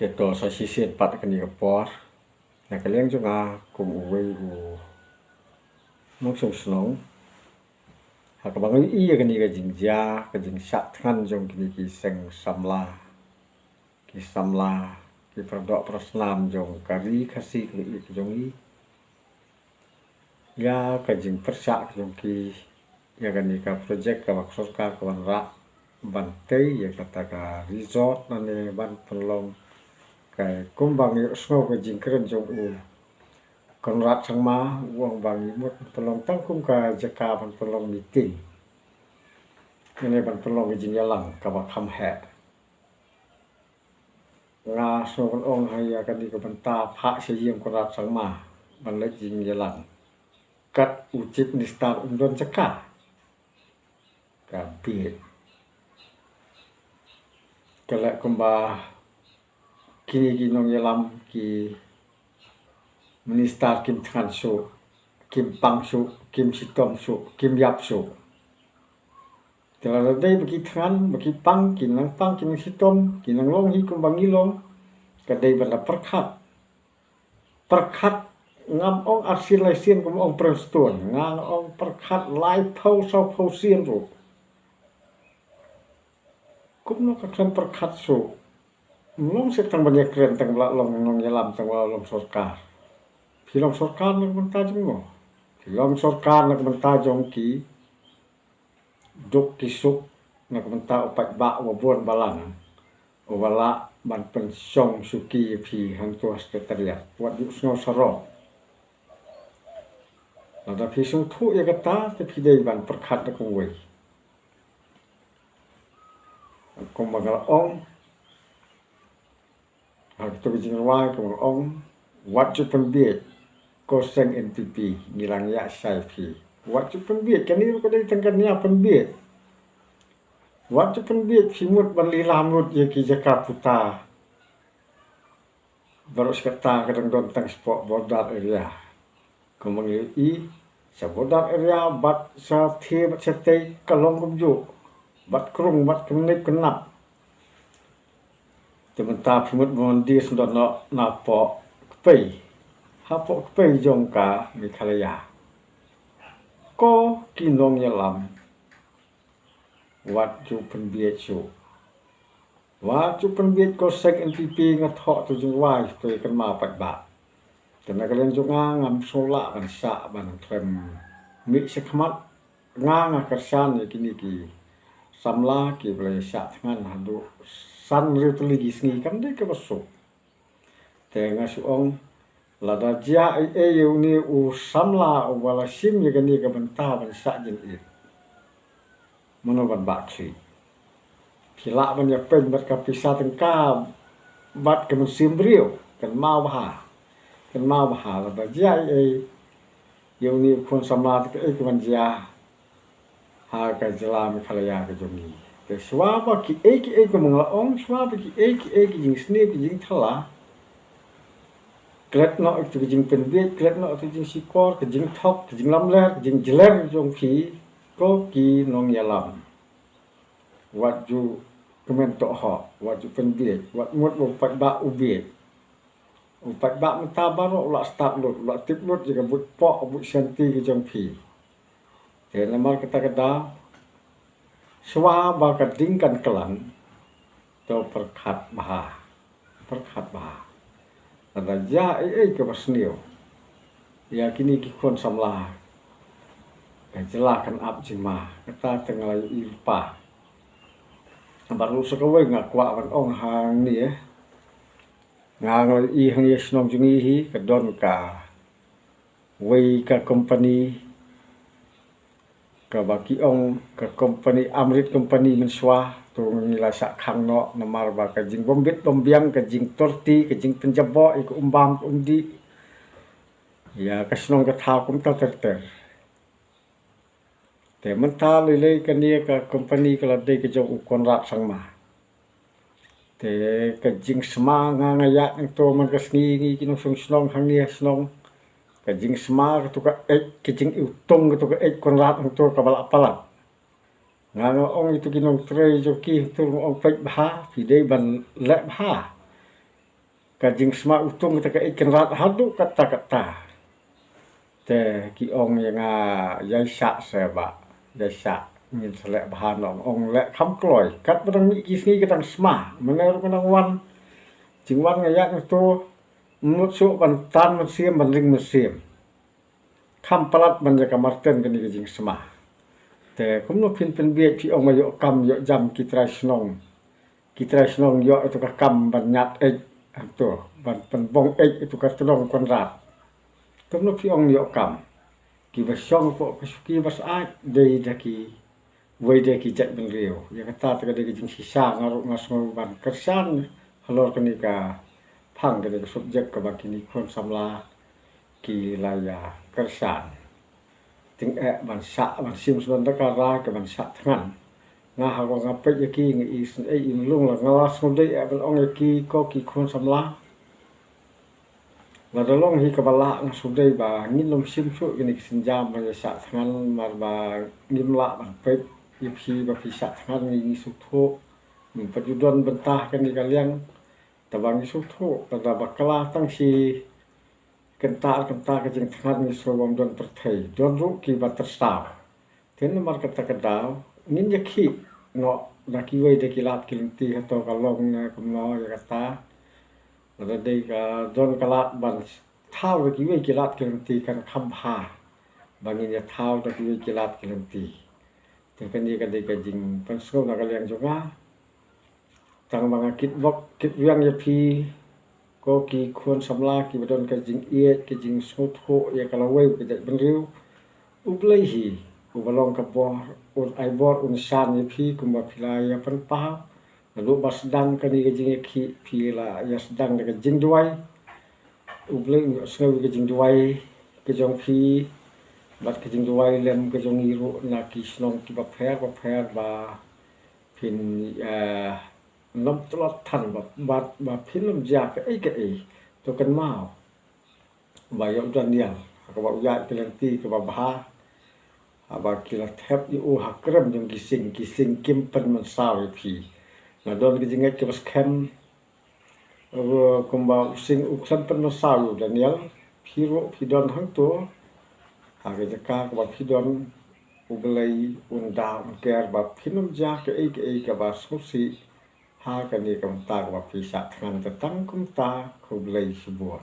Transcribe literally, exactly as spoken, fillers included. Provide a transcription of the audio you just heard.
Te to sa shisien pat kane ka por, na ka liang jong nga kum uwei u nongshong shnong, ha kaba nga ïohi ïa kane ka jingjia, ka jingshah thngan jong kine ki seng samla, ki samla, ki paradoh parasnam jong ka ri Khasi kaba ïeit ka jong ngi. Ïa ka jingpyrshah ka jong ki ïa kane ka projek kaba ka sorkar ka wanrah ban tei ïa kata ka resort lane ban pynlong ka, kumba ngi ïohsngew ka jingkren jong u Conrad Sangma, u ong ba ngi mut pynlong tang kum ka jaka ban pynlong meeting. Kane ban pynlong ka jingïalang kaba kham heh. Nga sngew ban ong ha ïa kane ka bynta, phah sha ïing Conrad Sangma ban leit jingïalang. Kat u Chief Minister um don jaka. Ka bieit. Ka leh kumba kine ki nongïalam, ki minister kim thngan shuh, kim pang shuh, kim shitom shuh, kim ïap shuh. Te lada dei ba ki thngan, ba ki pang, ki nang pang, ki nang shitom, ki nang long hi kumba ngi long, ka dei ban da pyrkhat. Pyrkhat, ngam ong arsien laisien, kum ong Prestone, nga ong pyrkhat laiphew sawphew sien ruh. Kumno ka khlem pyrkhat shuh? Ym long seh tang ban ïakren, tang ba la long nongïalam, tang ba la long sorkar. Phi long sorkar na ka bynta jong mo? Phi long sorkar na ka bynta jong ki duk ki suk, na ka bynta u paidbah uba bun balang, uba lah ban pynshong shuki ïa phi hangto ha Secretariat. Wat ju sngew sarong. Lada phi sngewthuh ïa kata, te phi dei ban pyrkhat da kumwei. Kumba nga la ong, ha kato ka jingrwai kumba nga la ong, wat ju pynbieit, ko seng N P P, ngi la ngiah shai phi. Wat ju pynbieit, kane ruh ka dei tang ka nia pynbieit. Wat ju pynbieit, phi mut ban lilam lut ïa ki jaka puta. Baroh shi katta ka dang don tang shapoh border area. Kumba ngi ïohi, sha border area bad sha thie bad sha tei ka long kumjuh. Bad krung bad kynip kynap. Te mynta phi mut ban die sngewdon noh napoh kpei, hapoh kpei jong ka Meghalaya. Ko ki nongïalam, wat ju pynbieit shuh. Wat ju pynbieit, ko seng N P P, nga thoh tu jingrwai tu ïa kynmaw paidbah. Te na ka liang jong nga, ngam sngew lah ban shah ban khlem mih shakhmat. Nga, nga kyrshan ïa kine ki samla kiba la ïa shah thngan haduh san hynriew tylli ki sngi, kam dei kaba suk. Te nga shu ong, lada jia ei ei ïa une u samla uba la shim ïa kane ka bynta ban shah jingit, mano ban bah khlieh? Phi lah ban ïa peit bad ka pisa tyngka bad ka mynsiem briew. Kynmaw bha, kynmaw bha, lada jia ei ei ïa une u khun samla, te kaei kaban jia ha ka jylla Meghalaya ka jong ngi? Te shuwa ba kiei kiei, kumba nga la ong, shuwa ba kiei kiei ki jingsniew, ki jingthala, klet noh ïa ki jingpynbieit, klet noh ïa ki jingshukor, ki jingthok, ki jinglamler, ki jingjler jong phi, ko ki nongïalam. Wat ju kmen tohok, wat ju pynbieit, wat mut ba u paidbah u bieit. U paidbah mynta baroh u la stad lut, u la tip lut ïa ka buit poh, ka buit shanti ka jong phi. Te namar kata ka daw, shuwa ba ka ding kan klang, to pyrkhat bha. Pyrkhat bha. Lada jia ei ei kaba sniew ïa kine ki khun samla, ka jylla kan ap jingma. Kata te nga la ïohi lypa. Bad ruh sa kawei nga kwah ban ong hangne. Nga, nga la ïohi hangne shnong jong ngi hi, ka don kawei ka company kaba ki ong ka company, Amrit Company mynshuwa. To ngi la shah khang noh namar ba ka jingbym bit bym biang, ka jingtorti, ka jingpynjaboh ïa ka um bam ka um dih, ïa ka shnong ka thaw kumta ter ter. Te mynta lei lei kane ka company ka la dei ka jong u Conrad Sangma. Te ka jingsma, nga, nga ïaid hangto man ka sngi, ngi ki nongshong shnong hangne ha shnong. Ka jingsma kato ka eit, ka jingiwtung kato ka eit Conrad hangto kaba la palat. Nga, nga ong ïa kito ki nongtrei jong ki hangto, nga ong peit bha, phi dei ban leh bha. ka jingsma utung kata ka ïeit kynrad haduh katta katta. Te ki ong ïa nga, ïai shah se ba, ïai shah, ngin sa leh bha noh. Ong leh kham kloi, katba dang mih ki sngi ka dang sma, mynne ruh ka dang wan. Jingwan nga ïaid nangto, mut shuh ban tan mynsiem, ban ring mynsiem. Kham palat ban ïa ka marten kane ka jingsma. Te kumno phin pynbiej, phi ong ma ïoh kam ïoh jam ki trai shnong. Ki trai shnong ïoh ïa tu ka kam ban ñiad eit hangto, ban pynbong eit ïa tu ka tnong kynrad. Kumno phi ong ïoh kam. Kiba shong hapoh ka shuki ba syaid dei da kiwei de ki jaitbynriew. Ïa kata te ka dei ka jingshisha, nga ruh nga sngew ban kyrshan halor kane ka phang, kane ka subject kaba kine ki khun samla ki la ïa kyrshan. Tyngeh ban shah, ban shim sdang da ka rai ka ban shah thngan. Nga ha kaba nga peit ïa ki nga isynei imlung la, nga la sngewdei eh ban ong ïa ki, ko ki khun samla. Lada long hi kaba lah, nga sngewdei ba ngin ym shim shuh kine ki sienjam ban ïa shah thngan, namar ba ngim lah ban peit ïa phi ba phi shah thngan. Ngi, ngi sngewthuh, ngim pat ju don bynta ha kane ka liang. Tangba ngi sngewthuh lada ba kylla tang shi kynta ar kynta ka jingthngan, ngi sngew bym don pyrthei, don ruh kiba tyrsaw. Te namar kata ka daw ngin ïakhih noh da kiwei de ki lad ki lynti, hato ka long ne kumno ïa kata. Lada dei ka don ka lad ban thaw da kiwei ki lad ki lynti, kan kham bha ba ngin ïa thaw da kiwei ki lad ki lynti. Te kane ka dei ka jingpynsngew na ka liang jong nga. Tang ba nga kit bok kit wiang ïa phi, ko ki khun samla kiba don ka jingïeit, ka jingsngewthuh ïa ka lawei ka jaitbynriew. U Blei hi uba long ka bor, un ai bor, un shan ïa phi kumba phi la ïa pynpaw. Naduh ba sdang kane ka jingïakhih, phi la ïa sdang da ka jingduwai. U Blei un ïohsngew ïa ka jingduwai ka jong phi bad ka jingduwai lem ka jong ngi ruh na ki shnong kiba pher bapher, ba phin, eh, nym tlot than bad ba phin nym jia kaei kaei. To kynmaw ba ïa u Daniel, ha kaba u ïaid ki lynti kaba bha, haba ki la thep ïa u ha krem jong ki sing, ki sing kim pynmynsaw ïa phi. Nga don ka jingngeit kaba skhem, kumba u sing u khlem pynmynsaw ïa u Daniel, phi ruh phi don hangto. Ha ka jaka kaba phi don, U Blei un da un ker ba phin nym jia kaei kaei kaba sngewsih ha kane ka bynta kaba phi shah thngan. Te tang kumta, khublei shibun.